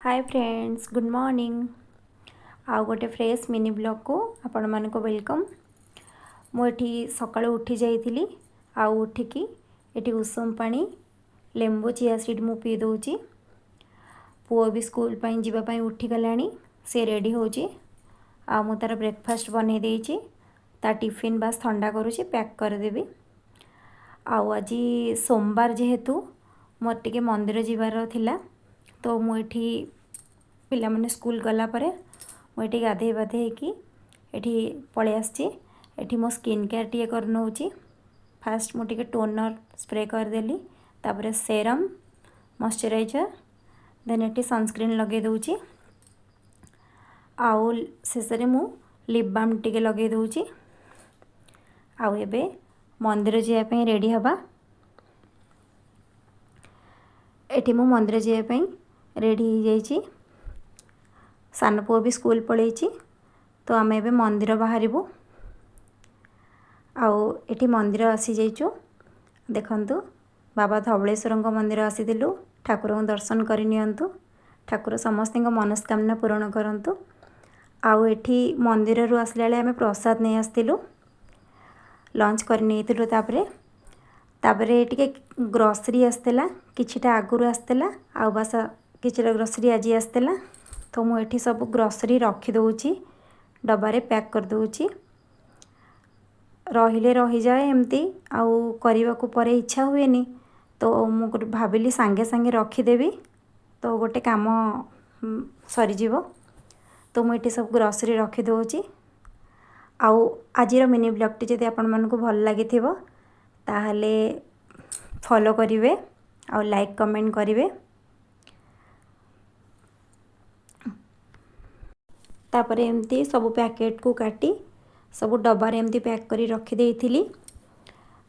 ହାଏ friends, good morning. ଆଉ ଗୋଟେ fresh mini ବ୍ଲଗ୍କୁ ଆପଣମାନଙ୍କୁ welcome. ମୁଁ ଏଠି ସକାଳୁ ଉଠି ଯାଇଥିଲି ଆଉ ଉଠିକି ଏଠି ଉଷୁମ ପାଣି, ଲେମ୍ବୁ, ଚିଆ ସିଡ଼୍ ମୁଁ ପିଇ ଦେଉଛି। ପୁଅ ବି ସ୍କୁଲ ପାଇଁ ଯିବା ପାଇଁ ଉଠିଗଲାଣି, ସେ ରେଡ଼ି ହେଉଛି ଆଉ ମୁଁ ତା'ର ବ୍ରେକଫାଷ୍ଟ ବନେଇ ଦେଇଛି। ତା ଟିଫିନ୍ ବାସ୍ ଥଣ୍ଡା କରୁଛି, ପ୍ୟାକ୍ କରିଦେବି। ଆଉ ଆଜି ସୋମବାର ଯେହେତୁ ମୋର ଟିକେ ମନ୍ଦିର ଯିବାର ଥିଲା, ତ ମୁଁ ଏଠି ପିଲାମାନେ ସ୍କୁଲ ଗଲା ପରେ ମୁଁ ଏଠି ଗାଧେଇ ପାଧେଇକି ଏଠି ପଳେଇ ଆସିଛି। ଏଠି ମୋ ସ୍କିନ୍ କେୟାର୍ ଟିକେ କରିନେଉଛି। ଫାଷ୍ଟ ମୁଁ ଟିକେ ଟୋନର୍ ସ୍ପ୍ରେ କରିଦେଲି, ତାପରେ ସେରମ୍, ମଶ୍ଚରାଇଜର୍, ଦେନ୍ ଏଠି ସନସ୍କ୍ରିନ୍ ଲଗାଇ ଦେଉଛି ଆଉ ଶେଷରେ ମୁଁ ଲିପ୍ ବାମ୍ ଟିକେ ଲଗାଇ ଦେଉଛି। ଆଉ ଏବେ ମନ୍ଦିର ଯିବା ପାଇଁ ରେଡ଼ି ହେବା। ଏଠି ମୁଁ ମନ୍ଦିର ଯିବା ପାଇଁ ରେଡ଼ି ହେଇଯାଇଛି। ସାନ ପୁଅ ବି ସ୍କୁଲ ପଳେଇଛି, ତ ଆମେ ଏବେ ମନ୍ଦିର ବାହାରିବୁ। ଆଉ ଏଠି ମନ୍ଦିର ଆସିଯାଇଛୁ। ଦେଖନ୍ତୁ, ବାବା ଧବଳେଶ୍ୱରଙ୍କ ମନ୍ଦିର ଆସିଥିଲୁ। ଠାକୁରଙ୍କୁ ଦର୍ଶନ କରି ନିଅନ୍ତୁ। ଠାକୁର ସମସ୍ତଙ୍କ ମନସ୍କାମନା ପୂରଣ କରନ୍ତୁ। ଆଉ ଏଠି ମନ୍ଦିରରୁ ଆସିଲା ବେଳେ ଆମେ ପ୍ରସାଦ ନେଇ ଆସିଥିଲୁ, ଲଞ୍ଚ କରି ନେଇଥିଲୁ। ତାପରେ ତାପରେ ଟିକେ ଗ୍ରସରୀ ଆସିଥିଲା, କିଛିଟା ଆଗରୁ ଆସିଥିଲା ଆଉ ବାସ୍ କିଛିଟା ଗ୍ରସରୀ ଆଜି ଆସିଥିଲା। ତ ମୁଁ ଏଠି ସବୁ ଗ୍ରସରୀ ରଖିଦେଉଛି, ଡବାରେ ପ୍ୟାକ୍ କରିଦେଉଛି। ରହିଲେ ରହିଯାଏ ଏମିତି, ଆଉ କରିବାକୁ ପରେ ଇଚ୍ଛା ହୁଏନି। ତ ମୁଁ ଗୋଟେ ଭାବିଲି ସାଙ୍ଗେ ସାଙ୍ଗେ ରଖିଦେବି, ତ ଗୋଟେ କାମ ସରିଯିବ। ତ ମୁଁ ଏଠି ସବୁ ଗ୍ରସରୀ ରଖିଦେଉଛି। ଆଉ ଆଜିର ମିନି ବ୍ଲଗ୍ଟି ଯଦି ଆପଣମାନଙ୍କୁ ଭଲ ଲାଗିଥିବ, ତାହେଲେ ଫଲୋ କରିବେ ଆଉ ଲାଇକ୍ କମେଣ୍ଟ କରିବେ। ତାପରେ ଏମିତି ସବୁ ପ୍ୟାକେଟ୍କୁ କାଟି ସବୁ ଡବାରେ ଏମିତି ପ୍ୟାକ୍ କରି ରଖିଦେଇଥିଲି।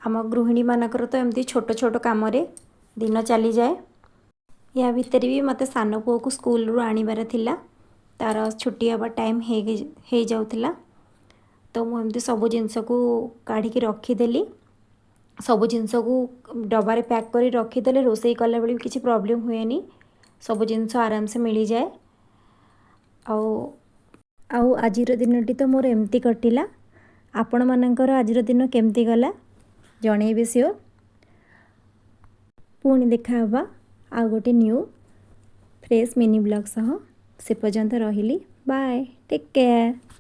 ଆମ ଗୃହିଣୀମାନଙ୍କର ତ ଏମିତି ଛୋଟ ଛୋଟ କାମରେ ଦିନ ଚାଲିଯାଏ। ୟା ଭିତରେ ବି ମୋତେ ସାନ ପୁଅକୁ ସ୍କୁଲରୁ ଆଣିବାର ଥିଲା, ତା'ର ଛୁଟି ହେବା ଟାଇମ୍ ହେଇଯାଉଥିଲା। ତ ମୁଁ ଏମିତି ସବୁ ଜିନିଷକୁ କାଢ଼ିକି ରଖିଦେଲି। ସବୁ ଜିନିଷକୁ ଡବାରେ ପ୍ୟାକ୍ କରି ରଖିଦେଲେ ରୋଷେଇ କଲାବେଳେ ବି କିଛି ପ୍ରୋବ୍ଲେମ୍ ହୁଏନି, ସବୁ ଜିନିଷ ଆରାମସେ ମିଳିଯାଏ। ଆଉ ଆଜିର ଦିନଟି ତ ମୋର ଏମିତି କଟିଲା। ଆପଣମାନଙ୍କର ଆଜିର ଦିନ କେମିତି ଗଲା ଜଣେଇବେ ସିଓର। ପୁଣି ଦେଖା ହେବା ଆଉ ଗୋଟେ ନ୍ୟୁ ଫ୍ରେଶ୍ ମିନି ବ୍ଲଗ୍ ସହ। ସେ ପର୍ଯ୍ୟନ୍ତ ରହିଲି, ବାଏ, ଟେକ୍ କେୟାର।